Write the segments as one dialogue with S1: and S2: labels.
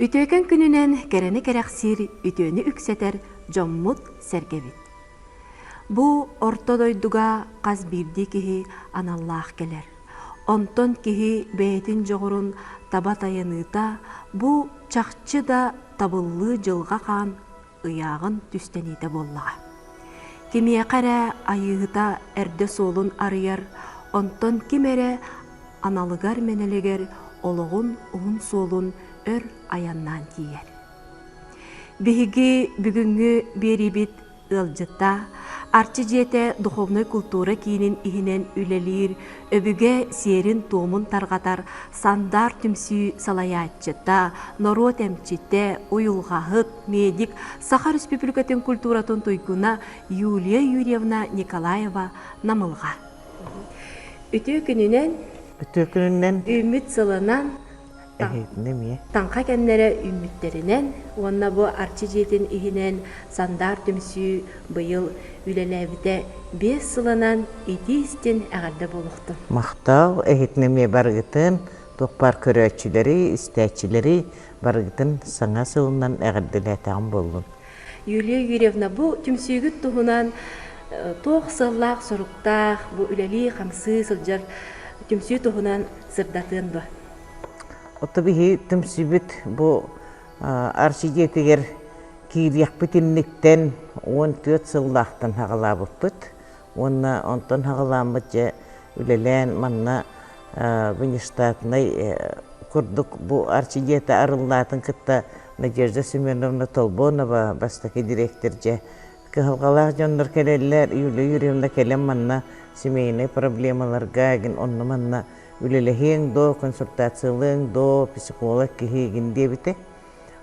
S1: Үтүөкэн күнүнэн кэрэни кэрэхсиир, үтүөнү үксэтэр дьоммут-сэргэбит. Бу орто дойдуга хас биирдии киһи аналлаах кэлэр. Онтон киһи бэйэтин дьоҕурун таба тайаныыта бу чахчы да табыллыы дьылҕа хаан ыйааҕын түстэниитэ буоллаҕа. Кимиэхэ эрэ айыыһыта эрдэ суолун арыйар, онтон ким эрэ аналыгар-мэнэлигэр олоҕун уһун суолун өр айаннаан тиийэр. Биһиги бүгүҥҥү биэриибит ыалдьыта Арчы дьиэтэ духовнай култуура киинин иһинэн үлэлиир өбүгэ сиэрин-туомун тарҕатар Сандаар түмсүү салайааччыта, норуот эмчитэ, уйулҕаһыт, медик, Саха Республикатын культуратын туйгуна Юлия Юрьевна Николаева Намылҕа. Үтүө күнүнэн,
S2: Үтүө күнүнэн
S1: үүммүт сылынан
S2: Эһиитин эмиэ.
S1: Таҥха кэмнэрэ үүммүттэринэн уонна бу Арчы дьиэтин иһинэн Сандаар түмсүү быйыл үлэлээбитэ 5 сылынан итии-истин эҕэрдэ буолуохтун.
S2: Махтал, эһиитин эмиэ барыгытын, туох баар көрөөччүлэри, истээччилэри барыгытын саҥа сылынан эҕэрдэлээтэҕим буоллун.
S1: Юлия Юрьевна, бу түмсүүгүт туһунан туох сыаллаах-соруктаах бу үлэлии-хамсыы сылдьар түмсүү туһунан сырдатыан дуо?
S2: Ото биһи түмсүүбүт бу Арчы дьиэтигэр киириэхпит инниттэн 14 сыллаахтан хаҕалаабыппыт. Уонна онтон хаҕалааммыт дьэ үлэлээн манна внештатнай курдук бу Арчы дьиэтэ арыллаатын кытта Надежда Семеновна Толбонова бастакы директор дьэ кыһалҕалаах дьоннор кэлэллэр Юлия Юрьевна кэлэн манна семейнай проблемаларга игин онно манна үлэлэһиэҥ доо, консультациялыаҥ доо, психолог киһигин диэбитэ.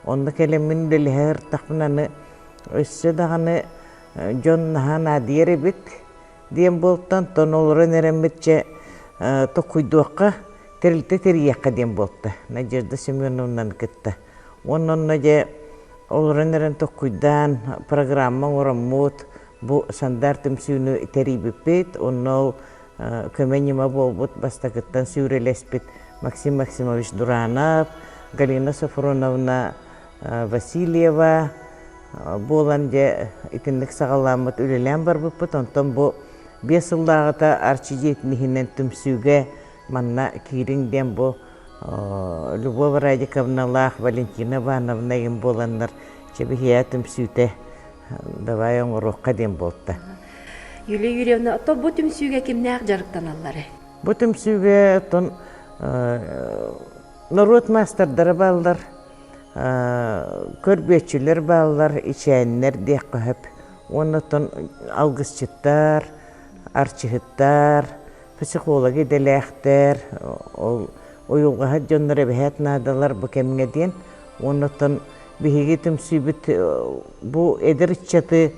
S2: Онно кэлэммин үлэлэһэ сырыттахпына аны өссө даҕаны дьон наһаа наадыйар эбит диэн буолтан, тон олорон эрэммит чэ токуйдуохха, тэрилтэ тэрийиэххэ диэн буолта Надежда Семеновнаны кытта. Уонна онно дьэ олорон эрэн токуйдаан программа оҥороммут, бу Сандар түмсүүнү тэрийбиппит, онно ол көмө-ньыма буолбут бастакыттан сүүрэлэспит Максим Максимович Дуранов, Галина Софроновна Васильева буолан дьэ итинник саҕалааммыт үлэлээн барбыппыт. Онтон бу 5 сыллааҕыта Арчы дьиэтин иһинэн түмсүүгэ манна киириҥ диэн бу Любовь Радиковналаах Валентина Ивановна игин буоланнар чэбиһийэ түмсүүтэ давай оҥоруохха диэн буолта.
S1: Юлия Юрьевна, оттон бу түмсүүгэ кимнээх дьарыктаналларый?
S2: Бу түмсүүгэ оттон норуот маастардара бааллар, көрбүөччүлэр бааллар, ичээннэр диэххэ сөп. Уонна оттон алгысчыттар, арчыһыттар, психолог идэлээхтэр, ол уйулҕаһыт дьоннор эбэһээт наадалар бу кэмҥэ диэн. Уонна оттон биһиги түмсүүбүт бу эдэр ыччаты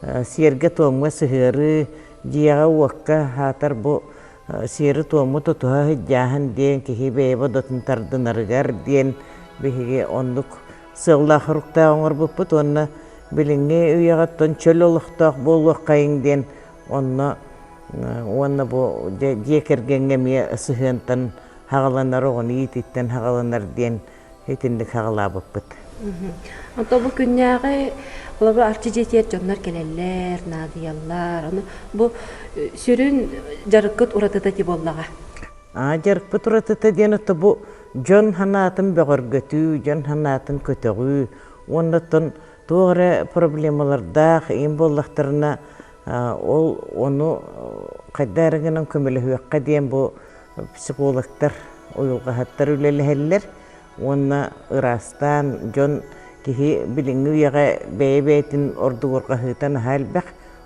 S2: сиэргэ-туомҥа сыһыарыы, дьиэҕэ-уокка аатар бу сиэри-туому тутуһа сылдьааһын диэн киһи бэйэ бодотун тардынарыгар диэн биһиги оннук сыаллаах-соруктаах оҥорбуппут уонна билиҥҥи үйэҕэ оттон чөл олохтоох буолуоххайыҥ диэн онно уонна бу дьиэ кэргэҥҥэ эмиэ сыһыантан хаҕаланар оҕону иитииттэн хаҕаланар диэн итинник хаҕалаабыппыт.
S1: Онтон бу күннээҕи холобур Арчы дьиэтигэр дьоннор кэлэллэр, наадыйаллар. Ону бу сүрүн дьарыккыт уратыта ити буоллаҕа.
S2: Аа, дьарыкпыт уратыта диэн ото бу дьон санаатын бөҕөргөтүү, дьон санаатын көтөҕүү уонна оттон туох эрэ проблемалардаах иин буоллахтарына ол ону хайдах эрэ гынан көмөлөһүөххэ диэн бу психологтар, уйулҕаһыттар үлэлэһэллэр уонна ыраастаан дьон киһи билиҥҥи үйэҕэ бэйэ-бэйэтин ордугурҕаһыыта наһаа элбэх,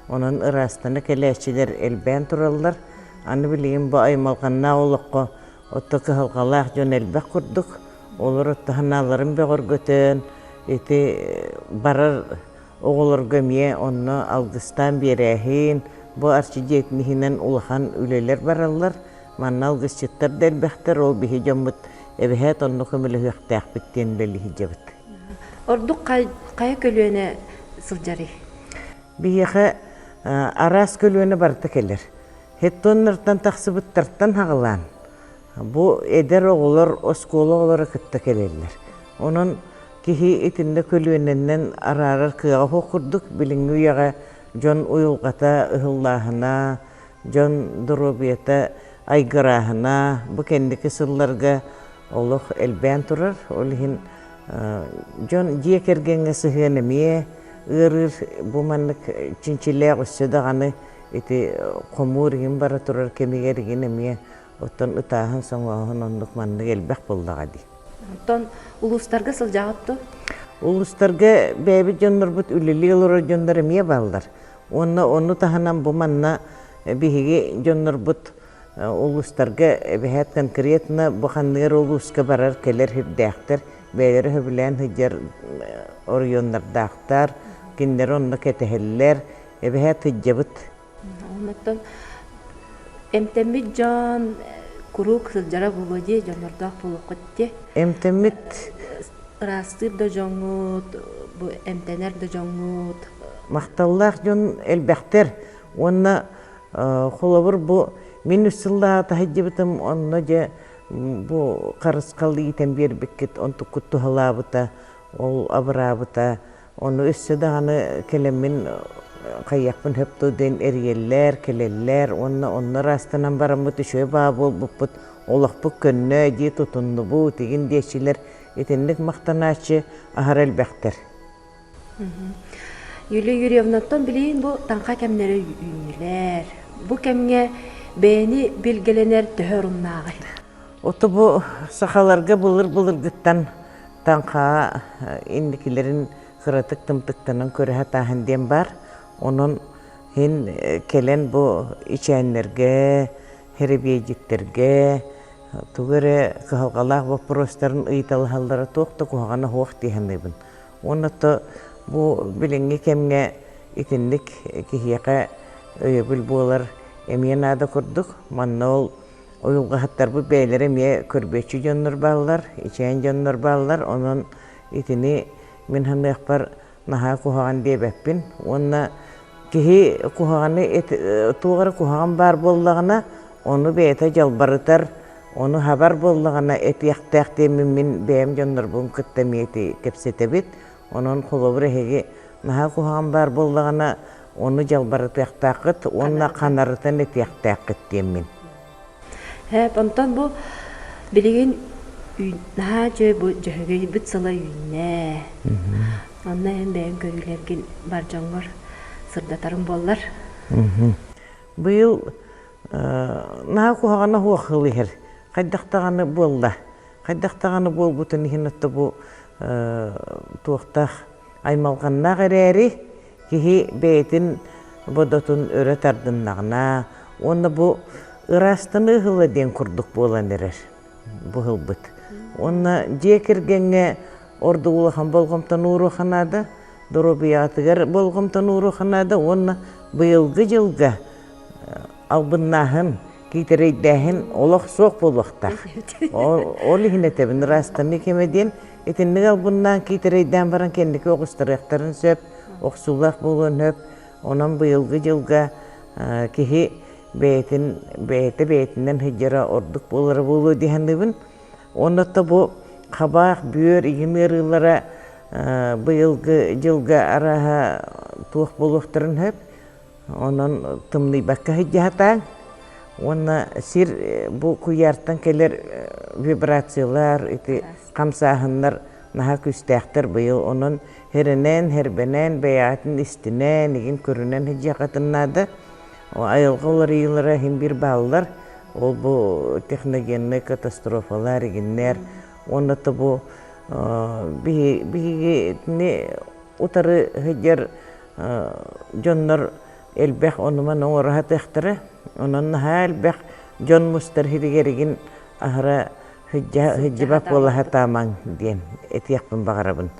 S2: онон ыраастана кэлээччилэр элбээн тураллар. Аны билигин бу аймалҕаннаах олоххо отто кыһалҕалаах дьон элбэх курдук, олор отто санааларын бөҕөргөтөн, ити барар оҕолорго эмиэ онно алгыстаан биэрээһин, бу Арчы дьиэтин иһинэн улахан үлэлэр бараллар. Манна алгысчыттар да элбэхтэр, ол биһи дьоммут эбэһээт онно көмөлөһүөхтээхпит диэн бэлиһидьэбит.
S1: Ордук хайа көлүөнэ сылдьарый?
S2: Биһиэхэ араас көлүөнэ барыта кэлэр. Хеттоннартан тахсыбыттартан хаҕылаан. Бу эдэр оҕолор оскуола оҕолоро кытта кэлэллэр. Онон киһи итиннэ көлүөнэнэн араарар кыаҕа суох курдук билиҥҥи үйэҕэ дьон уйулҕата ыһыллааһына, дьон доруобуйата айгырааһына бу кэнники сылларга олох элбээн турар. Ол иһин дьон дьиэ кэргэҥҥэ сыһыан эмиэ ыарыыр бу маннык чинчилээх өссө даҕаны ити хомуур иһин бара турар кэмигэр игин эмиэ оттон ытааһын соҥооһун оннук маннык элбэх буоллаҕа дии.
S1: Оттон улуустарга сылдьаҕыт дуо?
S2: Улуустарга бэйэбит дьоннорбут үлэлии олорор дьоннор эмиэ бааллар. Уонна ону таһынан бу манна биһиги дьоннорбут улуустарга эбэһээт конкретно бу ханныгар улууска барар кэлэр сирдээхтэр, бэйэлэрэ сөбүлээн сылдьар оройуоннардаахтар, кинилэри онно кэтэһэллэр, эбэһээт сылдьабыт.
S1: Оннуттан эмтэммит дьон куруук сылдьара буолуо дии, дьоннордоох буолуоххут дии.
S2: Эмтэммит
S1: Ыраастыыр да дьоҥҥут, бу эмтэнэр да дьоҥҥут.
S2: Махталлаах дьон элбэхтэр уонна холобур бу мин үс сыллааҕыта сылдьыбытым онно дьэ бу харысхал иитэн биэрбиккит онтуккут туһалаабыта ол абыраабыта Ону өссө даҕаны кэлэммин хайыахпын сөп дуо диэн эрийэллэр, кэлэллэр уонна онно ыраастанан бараммыт үчүгэй баа буолбуппут, олохпут көннө дии тутуннубут игин диэччилэр итинник махтанааччы аһара элбэхтэр.
S1: Юлия Юрьевнаттан билигин бу таҥха кэмнэрэ үүннүлэр. Бу кэмҥэ бэйэни билгэлэнэр төһө оруннааҕый?
S2: Ото бу сахаларга былыр-былыргыттан Таҥхаҕа инникилэрин кыратык тымтыктанан көрө сатааһын диэн баар. Онон иһин кэлэн бу ичээннэргэ, хэрэбиэйдьиттэргэ тугу эрэ кыһалҕалаах боппуруостарын ыйыталаһаллара туох да куһаҕана суох дии саныыбын. Уонна то бу билиҥҥи кэмҥэ итинник киһиэхэ өйөбүл буолар эмиэ наада курдук. Манна ол Уйулҕаһыттарбыт бэйэлэрэ эмиэ көрбүөччү дьоннор бааллар, ичээн дьоннор бааллар, онон итини мин саныахпар наһаа куһаҕан диэбэппин. Уонна киһи куһаҕаны туох эрэ куһаҕан баар буоллаҕына, ону бэйэтэ дьалбарытар, ону хабар буоллаҕына этиэхтээх диэммин мин бэйэм дьоннорбун кытта эмиэ ити кэпсэтэбит. Онон холобур эһиги наһаа куһаҕан баар буоллаҕына, ону дьалбарытыахтааххыт уонна ханарытан этиэхтээххит диэммин.
S1: Һээп, онтон бу билигин наһаа үчүгэй бу дьөһөгөйбүт сыла үүннэ. Онно эн бэйэҥ көрүүлэргин бар дьоҥҥор сырдатарыҥ буоллар.
S2: Быйыл наһаа куһаҕана суох сыл иһэр. Хайдах даҕаны буолла. Хайдах даҕаны буолбутун иһин отто бу туохтаах аймалҕаннаах эрээри киһи бэйэтин бодотун өрө тардыннаҕына уонна бу ыраастаныы ыһыла диэн курдук буолан эрэр бу ыһылбыт. Уонна дьиэ кэргэҥҥэ ордук улахан болҕомтону ууруохха наада, доруобуйаҕытыгар болҕомтону ууруохха наада уонна быйылгы дьылга албыннааһын, киитэрэйдээһин олох суох буолуохтаах. Ол иһин этэбин, ыраастаныы кэмэ диэн итинник албыннаан киитэрэйдээн баран кэнники оҕустарыахтарын сөп, охсуулаах буолуон сөп. Онон быйылгы дьылга киһи бэйэтин бэйэтэ бэйэтинэн сылдьара ордук буолара буолуо дии саныыбын. Уонна бу хабаах, бүөр, игин ыарыылара быйылгы дьылга арааһа туох буолуохтарын сөп. Онон тымныйбакка сылдьа сатааҥ. Уонна сир бу куйаартан кэлэр вибрациялар, ити хамсааһыннар наһаа күүстээхтэр быйыл. Онон хэрэнэн, хэрбэнэн, бэйэҕитин истинэн, игин көрүнэн сылдьыаххытын наада. Айылҕа уларыйыылара иһин биир бааллар. Ол бу техногеннай катастрофалар, игиннэр. Уонна то бу биһигини утары сылдьар дьоннор элбэх онуман оҥоро сатыахтара. Онон наһаа элбэх дьон мустар сиригэригин аһара сылдьыбат буола сатаамаҥ диэн этиэхпин баҕарабын.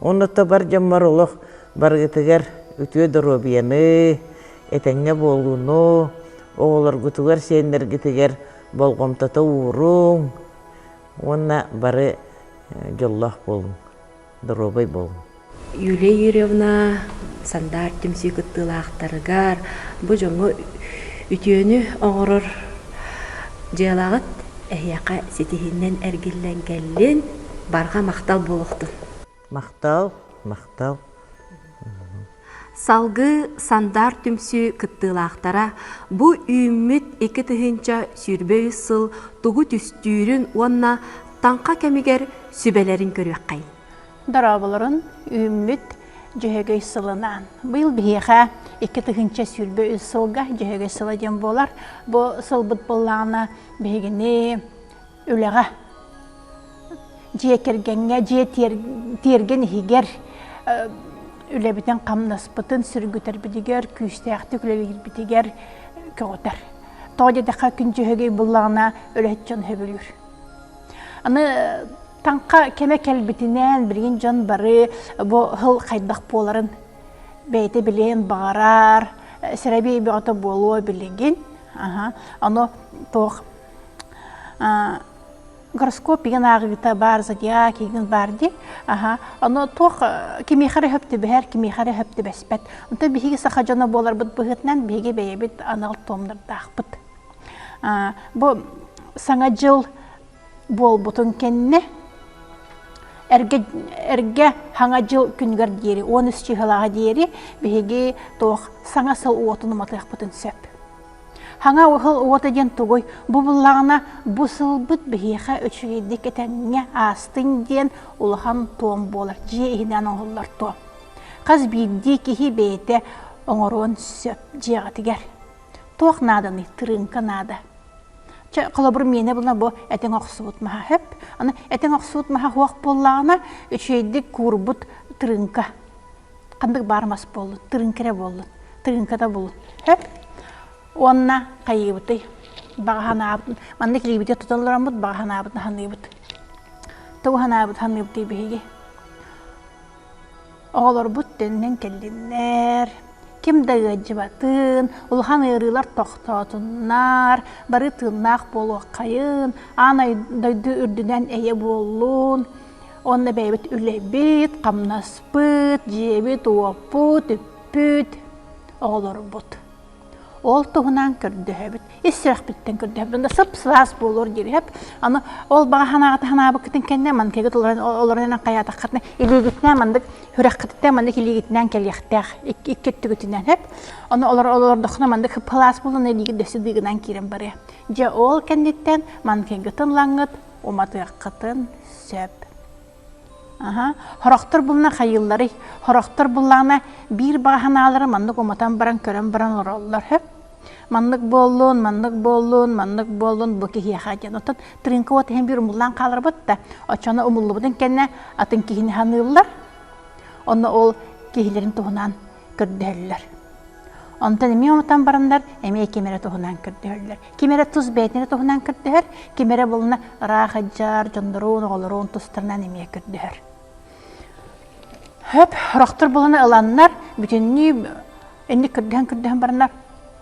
S2: Онно бар дьоммор олох барыгытыгар үтүө доруобуйаны, этэҥҥэ буолууну, оҕолоргутугар, сиэннэргитигэр болҕомтото ууруҥ уонна бары дьоллоох буолуҥ, доруобай буолуҥ.
S1: Юлия Юрьевна Сандаар түмсүү кыттыылаахтарыгар бу дьоҥҥо үтүөнү оҥорор дьыалаҕыт. эһиэхэ ситиһиннэн эргиллэн кэллин, барҕа махтал буолуохтун.
S2: Махтал, махтал.
S1: Салгыы Сандар түмсүү кыттыылаахтара бу үүммүт 2023 сыл тугу түстүүрүн уонна таҥха кэмигэр сүбэлэрин көрүөххэйин.
S3: Дорооболорун үүммүт Дьөһөгөй сылынаан. Быйыл биһиэхэ 2023 сылга Дьөһөгөй сыла диэн буолар. Бу сылбыт буоллаҕына биһигини үлэҕэ дьиэ кэргэҥҥэ, дьиэ тиэргэн иһигэр үлэбитин хамнаспытын сүргүтэрбитигэр, күүстээхтик үлэлиирбитигэр көҕүтэр. Тоҕо диэтэххэ, күн дьөһөгөй буллаҕына үлэһит дьон сөбүлүүр. Аны таҥха кэмэ кэлбитинэн билигин дьон бары бу сыл хайдах буоларын бэйэтэ билиэн баҕарар, сэрэбиэй бөҕөтө буолуо билигин. Ону туох гороскоп игин ааҕыыта баар, зодиак игин баар дии. Аха. Ону туох кимиэхэ эрэ сөп түбэһэр, кимиэхэ эрэ сөп түбэспэт. Онтон биһиги саха дьоно буоларбыт быһыытынан биһиги бэйэбит анал туомнардаахпыт. Бу Саҥа дьыл буолбутун кэннэ эргэ эргэ Саҥа дьыл күнүгэр диэри, 13 чыһылааҕа диэри биһиги туох саҥа сыл уотун уматыахпытын сөп. Хаҥа уһул уота диэн тугуй? Бу буллаҕына бу сылбыт биһиэхэ үчүгэйдик этэҥҥэ аастын диэн улахан туом буолар, дьиэ иһинэн оҥоһуллар туом. Хас биирдии киһи бэйэтэ оҥоруон сөп дьиэҕитигэр. Туох нааданый? Тырыыҥка наада. Чэ, холобур, миэнэ була бу этиҥ охсубут маһа сөп. Аны этиҥ охсубут маһа суох буоллаҕына, үчүгэйдик куурбут тырыыҥка. Ханнык баар мас буоллун, тырыыҥка эрэ буоллун, тырыыҥка да булун. Сөп. Уонна хайыыбытый? Баҕа санаабытын, маннык илиибитигэр тутан олороммут баҕа санаабытын саныыбыт. Тугу санаабыт саныыбытый биһиги? Оҕолорбут төннөн кэллиннэр, ким да ыалдьыбатын, улахан ыарыылар тохтоотуннар, бары тыыннаах буолуоххайын, аан дойду үрдүнэн эйэ буоллун, уонна бэйэбит үлэбит, хамнаспыт, дьиэбит-уоппут, үппүт, оҕолорбут. Ол туһунан көрдөһөбүт. Ис сүрэхпиттэн көрдөһөбүт. Онно сып-сылаас буолуор диэри Аны ол баҕа санааҕыта санаабыккытын кэннэ манкыгыт олорон олорон хайаатаххытына илиигитинэн маннык сүрэххититтэн маннык илиигитинэн кэлиэхтээх икки өттүгүтүнэн сөп. Ону олор олордоххуна маннык сып-сылаас буолан илиигит дөссө дыыгынан киирэн барыа. Дьэ ол кэнниттэн манкыгытын лаҥҥыт уматыаххытын сөп. Аха. Сорохтор булна хайыылларый? Сорохтор буллаҕына биир баҕа санаалары маннык уматан баран көрөн баран олороллор сөп. Маннык буоллун, маннык буоллун, маннык буоллун бу киһиэхэ диэн. Оттон тырыыҥка уот иһин биир умуллаан хааларбыт да, оччону умуллубутун кэннэ атын киһини саныыллар. Онно ол киһилэрин туһунан көрдөһөллөр. Онтон эмиэ уматан бараннар эмиэ ким эрэ туһунан көрдөһөллөр. Ким эрэ тус бэйэтин эрэ туһунан көрдөһөр, ким эрэ булуна ыраах ыдьар, дьонноруун, оҕолоруун тустарынан эмиэ көрдөһөр. Хөп, сорохтор булана ыланнар, бүтүннүү инник көрдөһөн-көрдөһөн бараннар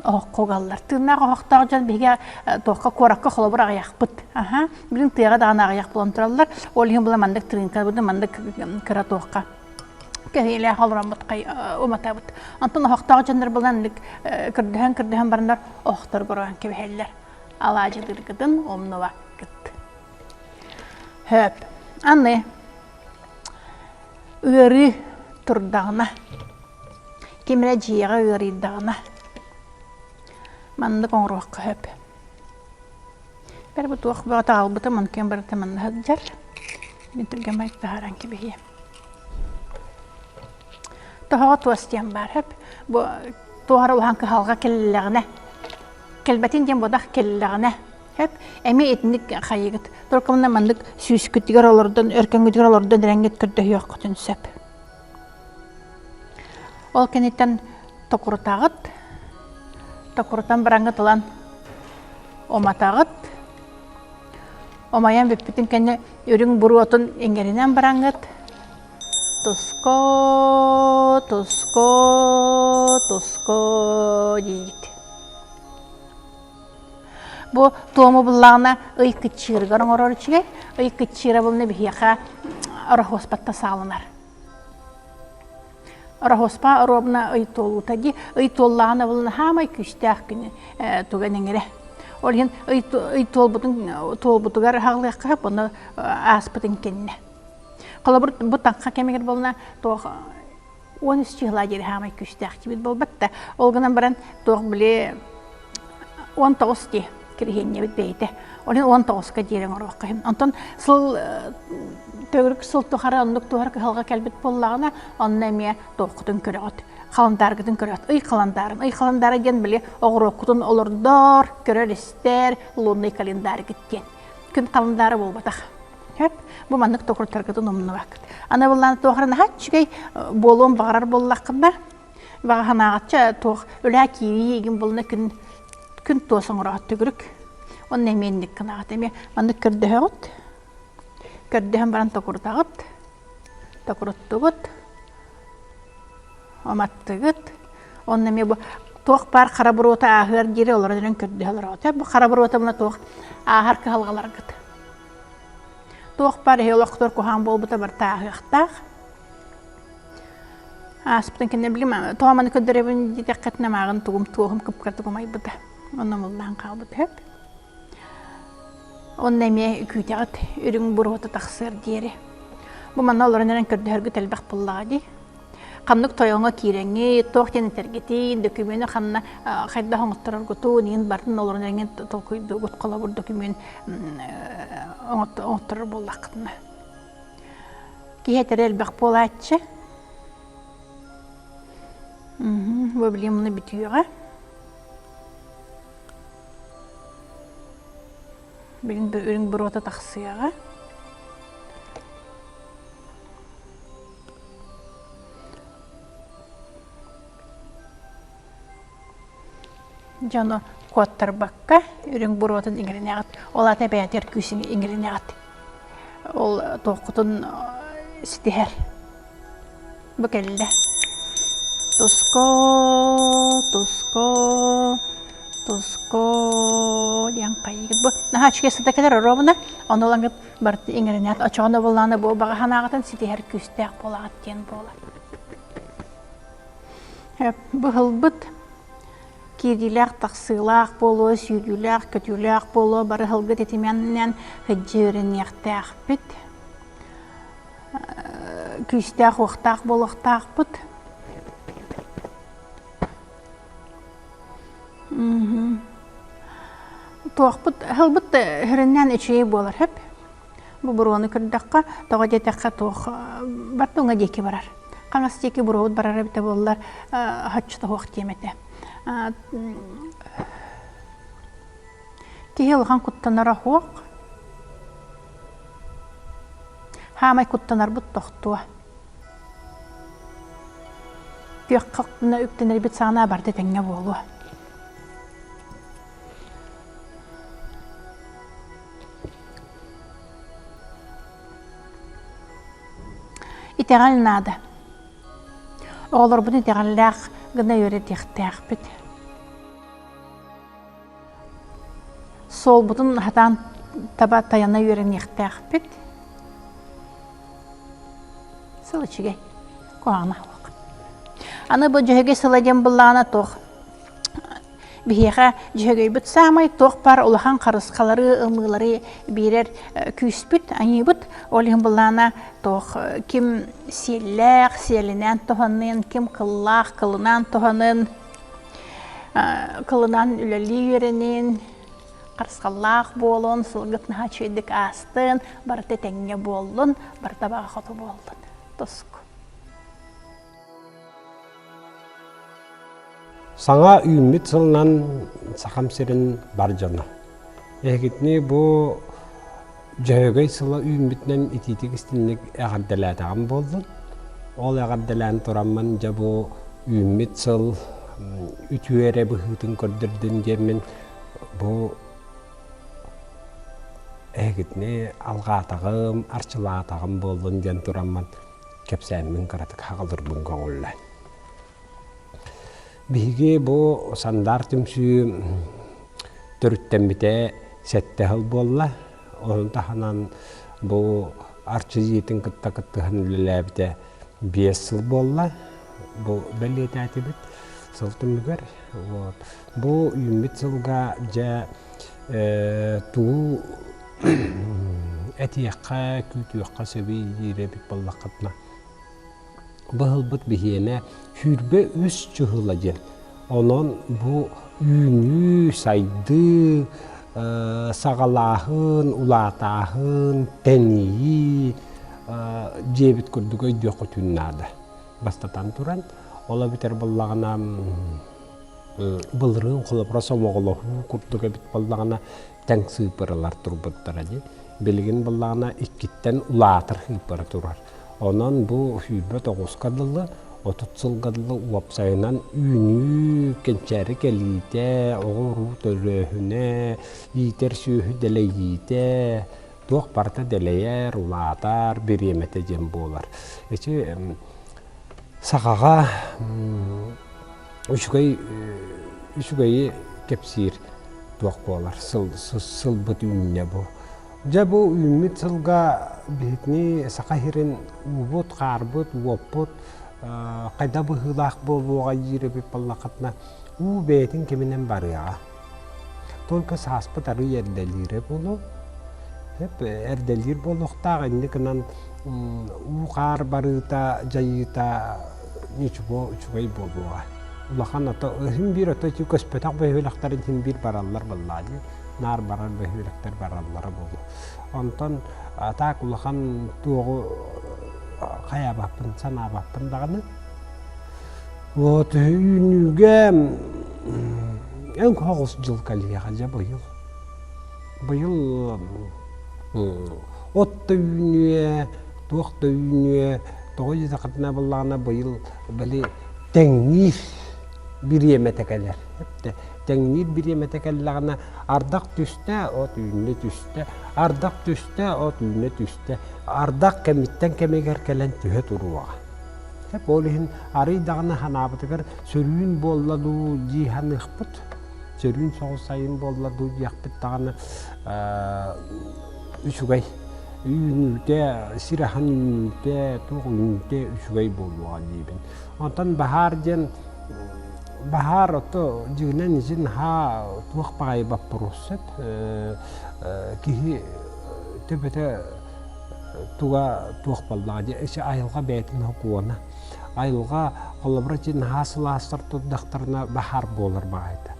S3: оһоххо угаллар. Тыыннаах оһохтоох дьон биһиги туохха куоракка холобур аҕыйахпыт. Аха, билин тыаҕа даҕаны аҕыйах буолан тураллар. Ол иһин була маннык тырыыҥка маннык кыра туохха кэһиилээх олороммут уматабыт. Онтон оһохтоох дьоннор булан көрдөһөн-көрдөһөн бараннар оһохтор гороон кэбиһэллэр. Алаадьылыыргытын умнубаккыт. Хөп. Аны ыарыы турдаҕына, ким эрэ дьиэҕэ ыарыйдаҕына, маннык оҥоруохха сөп. Бэр бу туох бөҕөтө аҕалбытым, онтон барыта манна сылдьар. Мин түргэн майк таһааран кэбиһиэм. Тоһоҕо туос диэн баар сөп. Бу туох эрэ улахан кыһалҕа кэллэҕинэ, кэлбэтин диэн бодах кэллэҕинэ сөп. Эмиэ итинник хайыгыт. Только мына маннык сүүскүтүгэр олордон, өркөҥҥүтүгэр олордон эрэҥҥит көрдөһүөххүтүн сөп. Ол кэнниттэн токурутаҕыт. Токурутан бараҥҥыт ылан уматаҕыт. Умайан бүппүтүн кэннэ үрүҥ буруотун иҥэринэн бараҥҥыт туско, туско, туско диигит. Бу туому буллаҕына ый кыччыырыгар оҥорор үчүгэй. Ый кыччыыра булна биһиэхэ ороһуоспатта сааланар. Ороһуоспа оруобуна ый туолуута дии. Ый туоллаҕына булна хаамай күүстээх күнү туган иҥэрэ. Ол иһин ый, ый туолбутун туолбутугар аһаҕалыахха сөп, онно ааспытын кэннэ. Холобур, бу таҥха кэмигэр буолна туох 13 чыһылаа диэри хаамай күүстээх кибит буолбат да. Ол гынан баран туох били 19 дии кириһиэнньэбит бэйэтэ. Ол иһин 19-ка диэри оҥоруохха иһин. Онтон сыл төгүрүк сыл тухары оннук туһар кыһалҕа кэлбит буоллаҕына, онно эмиэ туоххутун көрөҕүт. Халандааргытын көрөҕүт. Ый халандаарын. Ый халандаара диэн били оҕуруоккутун олордор, көрөр-истэр лунный календарьгыт диэн. Күн халандаара буолбатах. Хөп, бу маннык токурутаргытын умнубаккыт. Аны былаан туохара наһаа үчүгэй буолуон баҕарар буоллаххына, баҕа санааҕычча туох үлээ киирии игин булна күн күн туос оҥороот түгүрүк. Онно эмиэ инник гынаҕыт эмиэ маннык көрдөһөҕүт. Көрдөһөн баран токурутаҕыт. Токуруттугут. Уматтыгыт. Онно эмиэ бу туох баар хара буруота ааһыар диэри олорон эрэн көрдөһө олороҕут. Бу хара буруота мына туох ааһар кыһалҕаларгыт. Туох баар иһи олохтор куһаҕан буолбута барыта ааһыахтаах. Ааспытын кэннэ билим тоҕо маны көрдөрөбүн диэтэххитинэ мааҕын тугум туоһум кып-кыратык умайбыта. Онно муллаан хаалбыт сөп. Онно эмиэ күүтэҕит үрүҥ буруота тахсыар диэри. Бу манна олорон эрэн көрдөһөргүт элбэх буоллаҕа дии. Ханнык тойоҥҥо киирэҥҥит, туох диэн этэргитин, дөкүмүөнү ханна хайдах оҥоттороргутун, иин барытын олорон эрэҥҥин толкуйдуугут, холобур дөкүмүөн оҥотторор буоллаххытына. Киһи этэрэ элбэх буолааччы. Бу билигин муну бүтүөҕэ. Билигин үрүҥ буруота тахсыаҕа. Дьону куоттарбакка үрүҥ буруотун иҥэринэҕит. Ол аата бэйэтигэр күүсүн иҥэринэҕит. Ол туоххутун ситиһэр. Бу кэллэ. Туско, туско, туско диэн хайыгыт. Бу наһаа үчүгэй сыта кэлэр оруобуна. Ону ылаҥҥыт барыта иҥэринээт очоҕуна буоллаҕына бу баҕа санааҕытын ситиһэр күүстээх буолаҕыт диэн буолар. Быһылбыт киириилээх-тахсыылаах буолуо, сүүрүүлээх-көтүүлээх буолуо бары сылгы тэтиминэн сылдьа үөрэниэхтээхпит. Күүстээх-уохтаах буолуохтаахпыт. Туохпут ылбыт сүрүннээн үчүгэй буолар сөп. Бу буруону көрдөххө, тоҕо диэтэххэ туох барыта уҥа диэки барар. Хаҥас диэки буруобут барар эбитэ буоллар соччото суох диэм этэ. Киһи улахан куттанара суох. Хаамай куттанарбыт тохтуо. Күөххэ үктэнэрбит саҕана барыта этэҥҥэ буолуо. Итэҕэл наада. Оҕолорбун итэҕэллээх гына үөрэтиэхтээхпит. Суолбутун хатаан таба тайана үөрэниэхтээхпит. Сыл үчүгэй, куһаҕана суох. Аны бу Дьөһөгөй сыла диэн былаана туох биһиэхэ Дьөһөгөйбүт саамай туох баар улахан харысхалары, ымыылары биэрэр күүспүт, айыыбыт. Ол иһин былаана туох ким сиэллээх, сиэлинээн туһанын, ким кыллаах, кылынан туһанын, кылынан үлэлии үөрэнин, харысхаллаах буолун, сылгыт наһаа үчүгэйдик аастын, барыта этэҥҥэ буоллун, барыта баҕа хоту буоллун. Туску.
S4: Саҥа үүммүт сылынан Сахам сирин бар дьоно. Эһигитини бу Дьөһөгөй сыла үүммүтүнэн итиитик истинник эҕэрдэлээтэҕим буоллун. Ол эҕэрдэлээн тураммын дьэ бу үүммүт сыл үтүө эрэ быһыытын көрдөрдүн диэммин бу эһигитини алҕаатаҕым, арчылаатаҕым буоллун диэн тураммын кэпсээммин кыратык хаҕылырбын көҥүллээн. Биһиги бу Сандаар түмсүү төрүттэммитэ сэттэ сыл буолла. Ону таһынан бу Арчы дьиэтин кытта кыттыһан үлэлээбитэ 5 сыл буолла. Бу бэлиэтээтибит сыл түмүгэр. Вот. Бу үүммүт сылга дьэ. Тугу этиэххэ, күүтүөххэ сөбүй диир эбит буоллаххытына, быһылбыт биһиэнэ 23 чыһыла диэн. Онон бу үүнүү, сайдыы, саҕалааһын, улаатааһын, тэнийии дьиэбит курдук өйдүөххүтүн наада. Бастатан туран, ол эбэтэр буоллаҕына былырыын холобура сомоҕолоһуу курдук эбит буоллаҕына тэҥ сыыппаралар турбуттара дии. Билигин буоллаҕына иккиттэн улаатар сыыппара турар. Онон бу 29-ка дылы, 30 сылга дылы уопсайынан үүнүү, кэнчээри кэлиитэ, оҕо-уруу төрөөһүнэ, иитэр сүөһү дэлэйиитэ, туох барыта дэлэйэр, улаатар бириэмэтэ диэн буолар. Ити сахаҕа үчүгэй үчүгэйи кэпсиир туох буолар сыл сылбыт үүннэ бу. Дьэ бу үүммүт сылга биһикни Саха сирин уубут, хаарбыт, уоппут хайда быһыылаах буолуоҕа диир эбит буоллаххытына уу бэйэтин кэминэн барыаҕа. Только сааспыт арыый эрдэлиирэ буолуо. Эрдэлиир буолуохтаах инник гынан уу-хаар барыыта, дьайыыта ничего үчүгэй буолуоҕа. Улахан ото иһин биир ото ити көспөтөх бөһүөлэктэрин иһин биир бараллар буоллаҕа дии. Наар барар бөһүөлэктэр бараллара буолуо. Онтон так улахан туоҕу хайаабаппын, санаабаппын даҕаны. Вот үүнүүгэ өҥ соҕус дьыл кэлиэҕэ дьэ быйыл. Быйыл от да үүнүө, туох да үүнүө, тоҕо диэтэххитинэ буоллаҕына быйыл били тэҥниир бириэмэтэ кэлэр. Тэҥниир бириэмэтэ кэллэҕинэ ардах түстэ, от үүннэ түстэ, ардах түстэ, от үүннэ түстэ. Ардах кэмиттэн кэмигэр кэлэн түһэ туруоҕа. Ол иһин арый даҕаны санаабытыгар сөрүүн буолла дуу дии саныахпыт. Сөрүүн соҕус сайын буолла дуу диэхпит даҕаны үчүгэй. Үүнүүтэ, сир аһын үүнүүтэ, туох үүнүүтэ үчүгэй буолуоҕа диибин. Онтон баһаар диэн баһаар ото дьиҥинэн исин наһаа туох баҕайы боппуруос сөп. Киһи төбөтө туга туох буоллаҕа дии эчи айылҕа бэйэтин сокуона айылҕа холобура ити наһаа сылаастар турдахтарына баһаар буолар баҕайыта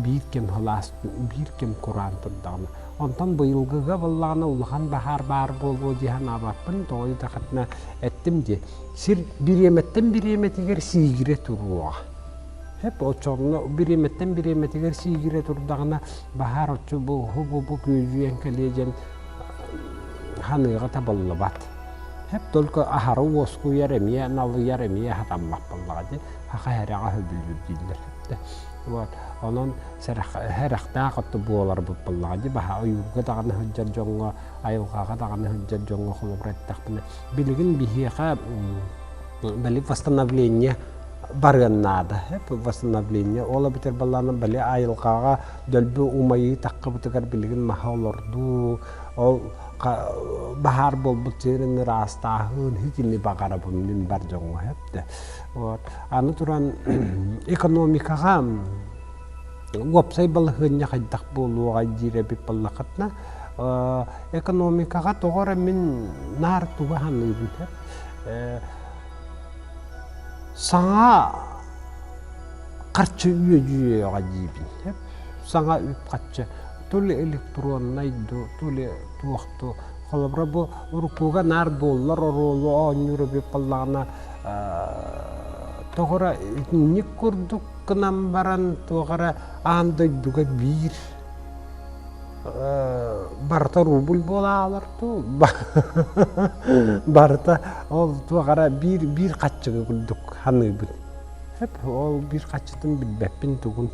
S4: биир кэм сылаас биир кэм кураан турдаҕына онтон быйылгыга буоллаҕына улахан баһаар баар буолуо дии санаабаппын тоҕо диэтэххитинэ эттим дии сир бириэмэттэн бириэмэтигэр сиигирэ туруоҕа Хэп оччоҕуна бириэмэттэн бириэмэтигэр сиигирэ турдаҕына баһаар оччо бу бу бу күөдьүйэн кэлиэ диэн ханыыга табыллыбат. Хэп только аһара уоскуйар эмиэ налыйар эмиэ хатаммат буоллаҕа дии. Хаха эрэҕэ сөбүлүүр дииллэр. Вот. Онон сэрэхтээх отто буоларбыт буоллаҕа дии. Баһа ойуурга даҕаны сылдьар дьоҥҥо, айылҕаҕа даҕаны сылдьар дьоҥҥо холобура эттэхпинэ, билигин биһиэхэ били восстановление барыан наада. Восстановление. Ол эбэтэр балаана били айылҕаҕа дөлбү умайыы таххыбытыгар билигин маһа олордуу, ол баһаар буолбут сирин ыраастааһын итини баҕарабын мин бар дьоҥҥо сөптө. Вот. Аны туран экономикаҕа уопсай балаһыанньа хайдах буолуоҕай диир эбит буоллаххытына, экономикаҕа тоҕо эрэ мин наар тугу саныыбын Саҥа харчы үөдүйүөҕэ диибин. Саҥа үп-харчы то ли электроннай дуу, то ли туох дуу. Холобура бу уруккуга наар доллар оруолу оонньуур эбит буоллаҕына тоҕо эрэ итинник курдук гынан баран туох эрэ аан дойдуга биир барыта рубль буолаалар дуу барыта ол туох эрэ биир биир хаччыгы курдук саныыбын ол биир хаччытын билбэппин тугун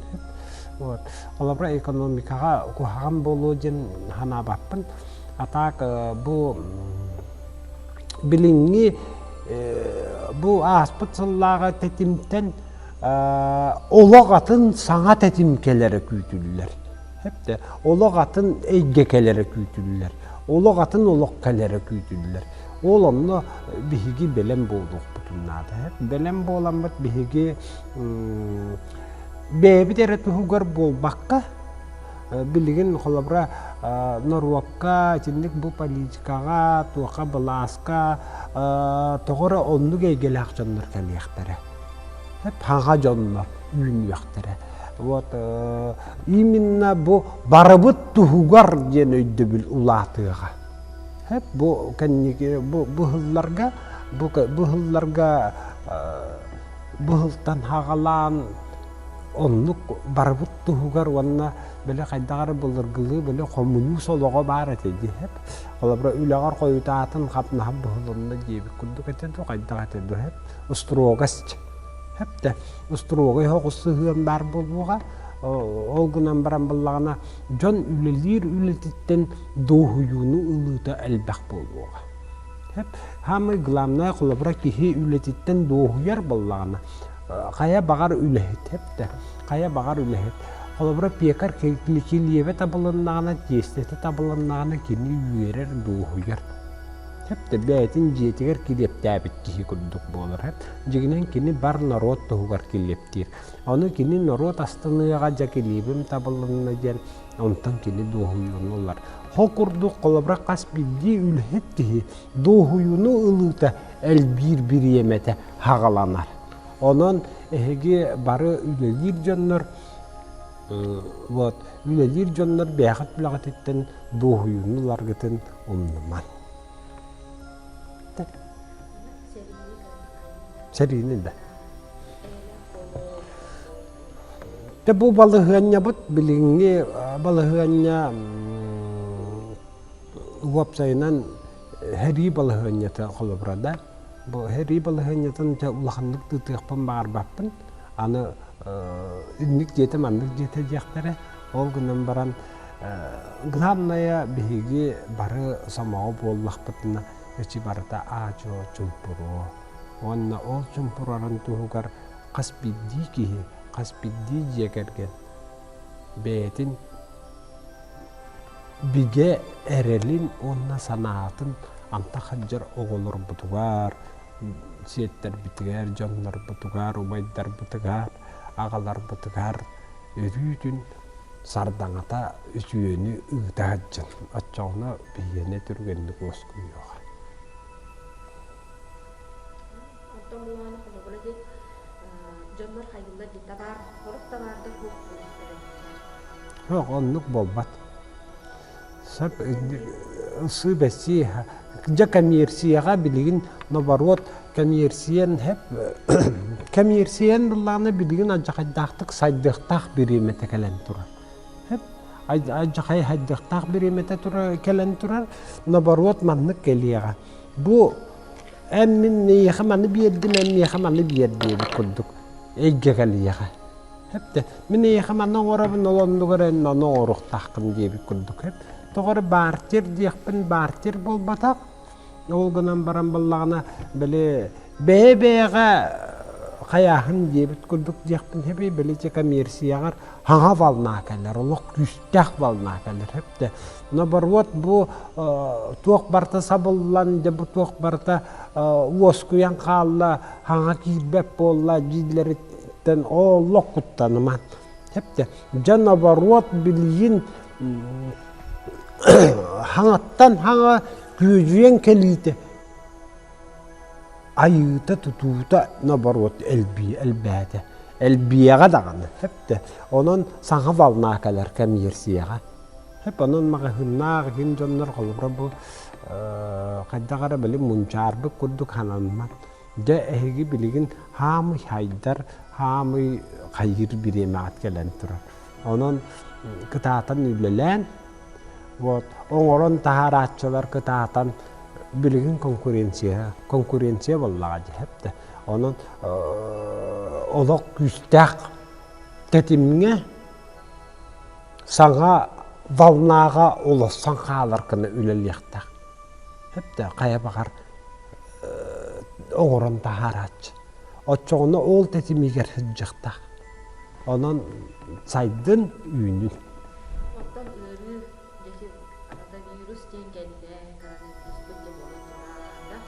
S4: вот холобура экономикаҕа куһаҕан буолуо диэн санаабаппын а так бу билиҥҥи бу ааспыт сыллааҕы тэтимтэн олох атын саҥа тэтим кэлэрэ күүтүллэр Эптэ олох атын эйгэ кэлэрэ күүтүллэр. Олох атын олох кэлэрэ күүтүллэр. Ол онно биһиги бэлэм буолуохпутун наада. Бэлэм буоламмыт биһиги бэйэбит эрэ туһугар буолбакка, Билигин холобура норуокка итинник бу политикаҕа, туохха былааска тоҕо эрэ оннук эйгэлээх дьоннор кэлиэхтэрэ. Хаҥа дьоннор үүнүөхтэрэ. Вот именно бу барыбыт туһугар диэн өйдөбүл улаатыаҕа. Бу кэнники бу быһылларга бу быһылларга быһылтан хаҕалаан оннук барыбыт туһугар уонна били хайдах эрэ былыргылыы били хомуньуус олоҕо баар этэ диэһэп. Холобура үлэҕэр хойутаатын хапнаһа быһылынна диэбит курдук этэ дуу хайдах этэ дуу хэп строгость хэп строгай соҕус сыһыан баар буолуоҕа. Ол гынан баран буллаҕына дьон үлэлиир үлэтиттэн дуоһуйууну ылыыта элбэх буолуоҕа. Самый главное холобура киһи үлэтиттэн дуоһуйар буоллаҕына хайа баҕар үлэһит эптэ хайа баҕар үлэһит холобура пекарь килиэбэ табылыннаҕына тиэстэтэ табылыннаҕына кини үөрэр дуоһуйар эптэ бэйэтин дьиэтигэр килиэптээбит киһи курдук буолар дьиҥинэн кини бар норуот туһугар килиэптиир ону кини норуот астыныаҕа дьэ килиэбим табылынна диэн онтон кини дуоһуйууну ылар Ол курдук холобура хас биирдии үлэһит киһи дуоһуйууну ылыыта элбиир бириэмэтэ хаҕаланар. Онон эһиги бары үлэлиир дьоннор вот үлэлиир дьоннор бэйэҕит үлэҕититтэн дуоһуйууну ыларгытын умнуман. Сэриини да. Дьэ бу балаһыанньабыт билиҥҥи балаһыанньа уопсайынан сэрии балаһыанньата холобура да бу сэрии балаһыанньатын дьэ улаханнык тыытыахпын баҕарбаппын аны инник диэтэ маннык диэтэ диэхтэрэ ол гынан баран главное биһиги бары сомоҕо буоллахпытына эчи барыта аа-дьуо чуҥпуруо уонна ол чуҥпурарын туһугар хас биирдии киһи, хас биирдии дьиэ кэргэн бэйэтин бигэ эрэлин уонна санаатын антах сылдьар оҕолорбутугар, сиэттэрбитигэр, дьоннорбутугар, убайдарбытыгар, аҕаларбытыгар өрүүтүн сардаҥата үтүөнү ыыта сылдьын. Оччоҕуна биһиэнэ түргэнник уоскуйуоҕа.
S1: Онтон булааны холобура диэн дьоннор хайыыллар дии табаар сорох табаардар суох буолуохтара
S4: Суох, оннук буолбат. Сөп ылсыы-бэссии дьэ коммерцияҕа билигин наоборот коммерциያን хэп коммерциያን былаана билигин алдьархайдаахтык сайдыахтаах бириэмэтэ кэлэн турар. Хэп алдьархай сайдыахтаах бириэмэтэ тура кэлэн турар наоборот маннык кэлиэҕэ. Бу эн мин эйиэхэ маны биэрдим, эн миэхэ маны биэр диэбит курдук эйгэ кэлиэҕэ. Хэптэ мин эйиэхэ маны оҥоробун, ол оннугар эн ону оҥоруохтааххын диэбит курдук. Тоҕо эрэ бартер диэхпин бартер буолбатах. Ол гынан баран буоллаҕына, били бэйэ-бэйэҕэ хайааһын диэбит курдук диэхпин хэбий, били ити коммерцияҕар хаҥа волна кэлэр, олох күүстээх волна кэлэр хэптэ. Наоборот, бу туох барыта сабыллан, дьэ бу туох барыта уоскуйан хаалла, хаҥа киирбэт буолла дииллэриттэн олох куттаныман. Хэптэ. Дьэ наоборот билигин хаҥаттан хаҥа күөдьүйэн кэлиитэ айыыта тутуута наоборот элбии элбээтэ элбиэҕэ даҕаны хэптэ онон саҥа волна кэлэр кэмиэрсийэҕэ Сөп, онон маҕаһыыннаах иһин дьоннор холобура бу хайдах эрэ били мунчаарбыт курдук санаммат. Дьэ эһиги билигин хаамый хайдар, хаамый хайыыр бириэмэҕит кэлэн турар. Онон кытаатан үлэлээн, вот, оҥорон таһаарааччылар кытаатан билигин конкуренция, конкуренция буоллаҕа дии сөп да. Онон олох күүстээх тэтимҥэ Саҥа волнаҕа олорсон хаалар гына үлэлиэхтээх. Сөптөөх хайа баҕар оҥорон таһаарааччы. Оччоҕуна ол тэтимигэр сылдьыахтаах. Онон сайдын, үүнүн.
S1: Оттон ыарыы дьэ коронавирус диэн кэллэ, коронавируспут дьэ буолан турар да.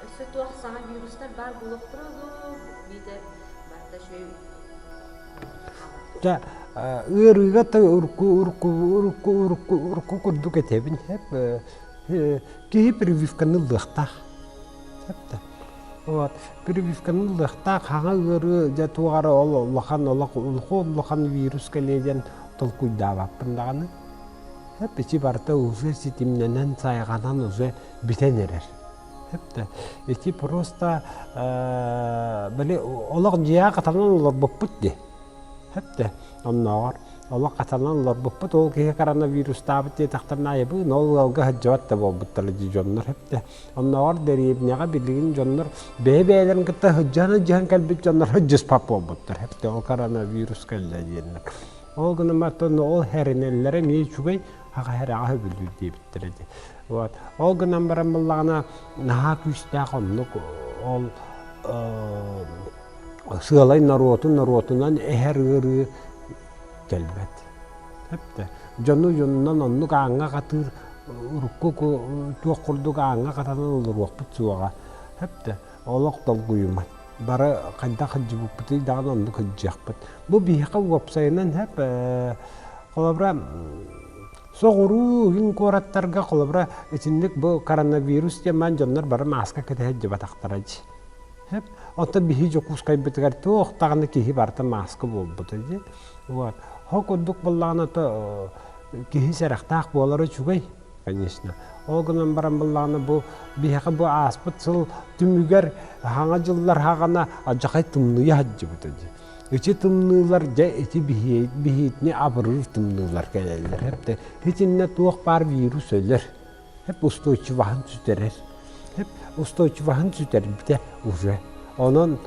S1: Өссө туох саҥа вирустар баар буолуохтара дуу, биитэр барыта үчүгэй
S4: Дьэ, Ыарыыга да урукку урукку урукку урукку урукку курдук этэбин сөп. Киһи прививканы ылыахтаах. Сөп да. Вот. Прививканы ылыахтаах хаҥа ыарыы дьэ туох эрэ ол улахан олох улахан вирус кэлиэ диэн толкуйдаабаппын даҕаны. Сөп ити барыта уже ситимнэнэн сайҕанан уже бүтэн эрэр. Сөп да. Ити просто били олох дьиэҕэ хатанан олорбуппут дии. Сөп да. Оннооҕор олох хатанан олорбуппут ол киһи коронавирустаабыт диэтэхтэринэ айыбыын ол ыалга сылдьыбат да буолбуттара дии дьоннор сөп да. Оннооҕор дэриэбинэҕэ билигин дьоннор бэйэ-бэйэлэрин кытта сылдьыһан-сылдьыһан кэлбит дьоннор сылдьыспат буолбуттар сөп да ол коронавирус кэллэ диэннэр. Ол гынан баран ол хэринэллэрэ эмиэ үчүгэй, аҕа эрэҕэ сөбүлүүр диэбиттэрэ дии. Вот. Ол гынан баран буоллаҕына наһаа күүстээх оннук ол сыалай норуоту норуотунан эһэр ыарыы кэлбэт. Сөптө. Дьону дьонунан оннук ааҥҥа хатыыр урукку туох курдук ааҥҥа хатанан олоруохпут суоҕа. Сөптө. Олох долгуйуман. Бары хайдах сылдьыбыппытый даҕаны оннук сылдьыахпыт. Бу биһиэхэ уопсайынан сөп холобура соҕуруу үһүн куораттарга холобура итинник бу коронавирус диэн дьоннор бары мааска кэтэ сылдьыбатахтара дии. Сөп. Оттон биһи Дьокуускайбытыгар туох даҕаны киһи барыта мааска буолбута дии. Вот. Хо курдук буоллаҕына то киһи сэрэхтээх буолара үчүгэй, конечно. Ол гынан баран буоллаҕына бу биһиэхэ бу ааспыт сыл түмүгэр хаҥа дьыллар хаҕана алдьархай тымныйа сылдьыбыта дии. Ити тымныылар дьэ ити биһиитини абырыыр тымныылар кэлэллэр. Хэптэ итиннэ туох баар вирус өлөр. Хэп устойчиваһын сүтэрэр. Хэп устойчиваһын сүтэрбитэ уже. Онон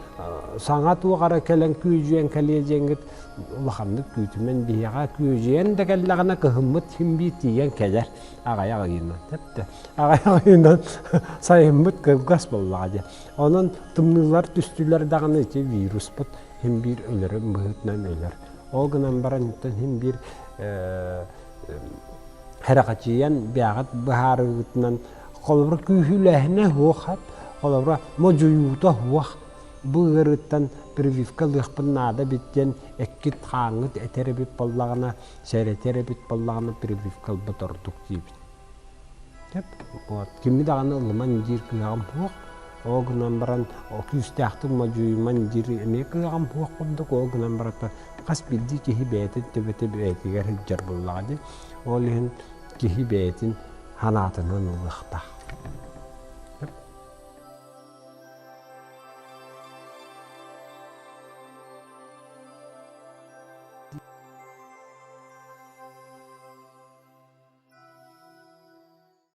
S4: саҥа туох эрэ кэлэн күөдьүйэн кэлиэ диэҥҥит улаханнык күүтүмэн биһиэхэ күөдьүйэн да кэллэҕинэ кыһыммыт син биир тиийэн кэлэр аҕыйах ыйынан тэптэ аҕыйах ыйынан сайыммыт кылгас буоллаҕа дии онон тымныылар түстүлэр даҕаны ити вируспут син биир өлөрүн быһыытынан өлөр ол гынан баран син биир Хэрэхэчийэн бэйэҕит быһаарыыгытынан холобура күүһүлээһинэ суох холобура модьуйуута суох бу ыарыыттан прививка ылыахпын наада эбит диэн эккит-хааҥҥыт этэр эбит буоллаҕына сэрэтэр эбит буоллаҕына прививка ылбыт ордук диибит. Вот. Кими даҕаны ылыман диир кыаҕым суох. Ол гынан баран күүстээхтик модьуйуман диир эмиэ кыаҕым суох курдук. Ол гынан баран хас биирдии киһи бэйэтин төбөтө бэйэтигэр сылдьар буоллаҕа дии. Ол иһин киһи бэйэтин санаатынан ылыахтаах.